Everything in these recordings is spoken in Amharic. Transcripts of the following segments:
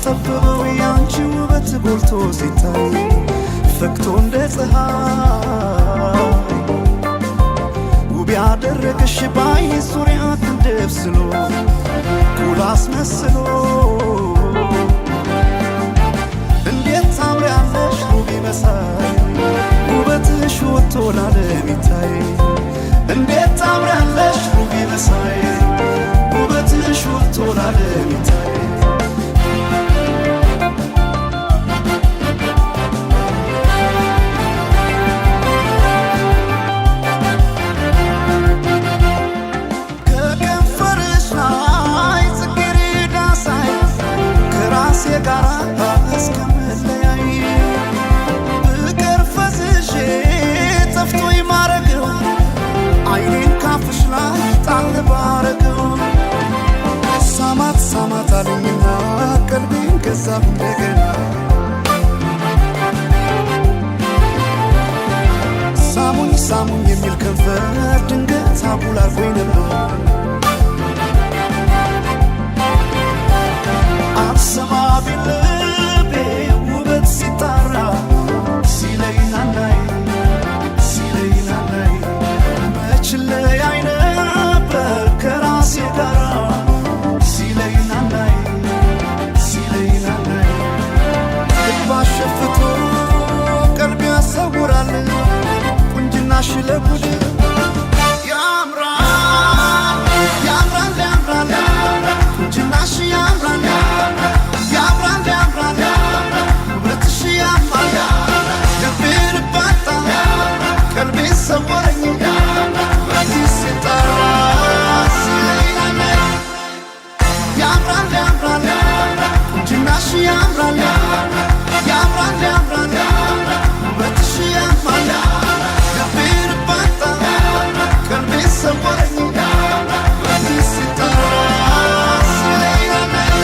ጠብበው ያንቺ ውበት ጎልቶ ሲታይ ፈክቶ እንደ ፀሐይ ውብ ያደረገሽ ባይኔ ዙሪያ ክንደብ ስሎ ኩል አስመስሎ እንዴት ታምሪያለሽ ውብ መሳይ ውበትሽ ወጥቶ ለዓለም ይታይ እንዴት ታምሪያለሽ ውብ መሳይ ውበትሽ ወጥቶ ለዓለም ይታይ። ከከንፈርሽ ላይ ጽጌረዳ ሳይ ከራሴ ጋር እስከምለያይ ብቀር ፈዝዤ ጠፍቶኝ ማረገው አይኔን ካፍሽ ላይ ጣል ባረገው ሳማት ሳማት አለኝና ቀልቤን ገዛሁ እንደገና ሳሙኝ ሳሙኝ የሚል ከንፈር ድንገት አጉል አርጎኝ ነበር አልሰማ ቢል ልቤ ውበት ሲጣራ ሲለኝ ናናይ ሲለኝ ናናይ መች ለያይ ነበር ከራሴ ጋራ ሲለኝ ናናይ ሲለኝ ናናይ ልብ አሸፍቶ ቀልብ ያሰውራል ቁንጅናሽ ለጉድ ያምራል ያምራል ያምራል ቁንጅናሽ ያምራል ያምራል ያምራል ውበትሽ ያማል ልቤ ልብ አጣ ቀልቤ ሰወረኝ በዚህ ሲጠራ ሲለኝ ናናይ ያምራል ያምራል ቁንጅናሽ ያምራል ያምራል ያምራል ውበትሽ ያማል ልቤ ልብ አጣ ቀልቤ ሰወረኝ በዚህ ሲጠራ ሲለኝ ናናይ።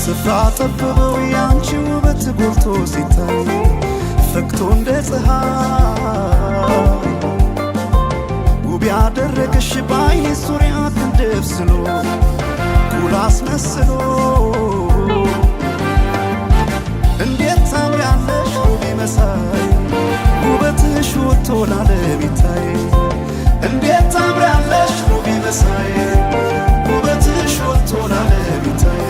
ስፍራ ጠብበው ያንቺ ውበት ጎልቶ ሲታይ ፈክቶ እንደ ፀሐይ ውብ ያደረገሽ ባይኔ ዙሪያ ክንደብ ስሎ ኩል አስመስሎ እንዴት ታምሪያለሽ ውብ መሳይ ውበትሽ ወጥቶ ለዓለም ይታይ እንዴት ታምሪያለሽ ውብ መሳይ ውበትሽ ወጥቶ ለዓለም ይታይ።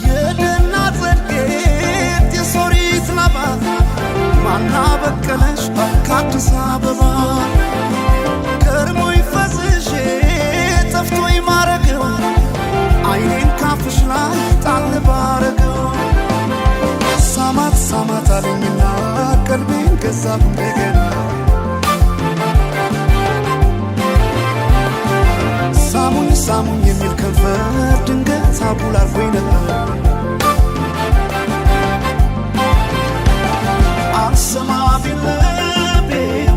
የደና ጽድቄት የሶሪት ላባ ማና በቀለሽ ከአዲስ አበባ ከርሞኝ ፈዝዤ ጠፍቶኝ ማረገው አይኔን ካፍሽ ላይ ጣል ባረገው ሳማት ሳማት አለኝና ቀልቤን ገዛሁ እንደገና ሳሙኝ ሳሙኝ የሚል ከንፈር ድንገት አጉል አርጎኝ ነበር አልሰማ ቢል ልቤ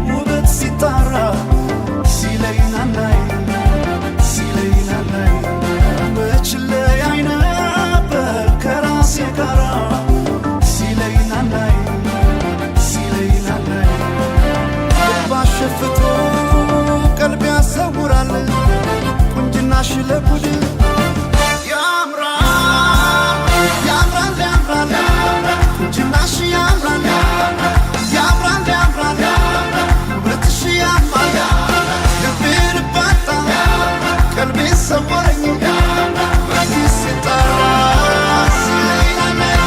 ውበት ሲጣራ ሲለኝ ናናይ ሲለኝ ናናይ መች ለያይ ነበር ከራሴ ጋራ ሲለኝ ናናይ ሲለኝ ናናይ ልብ አሸፍቶ ቀልብ ያሰውራል ቁንጅናሽ ለጉድ ያምራል ያምራል ያምራል ቁንጅናሽ ያምራል ያምራል ያምራል ውበትሽ ያማል ልቤ ልብ አጣ ቀልቤ ሰወረኝ በዚህ ሲጠራ ሲለኝ ናናይ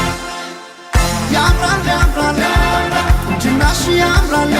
ያምራል ያምራል ቁንጅናሽ ያምራል።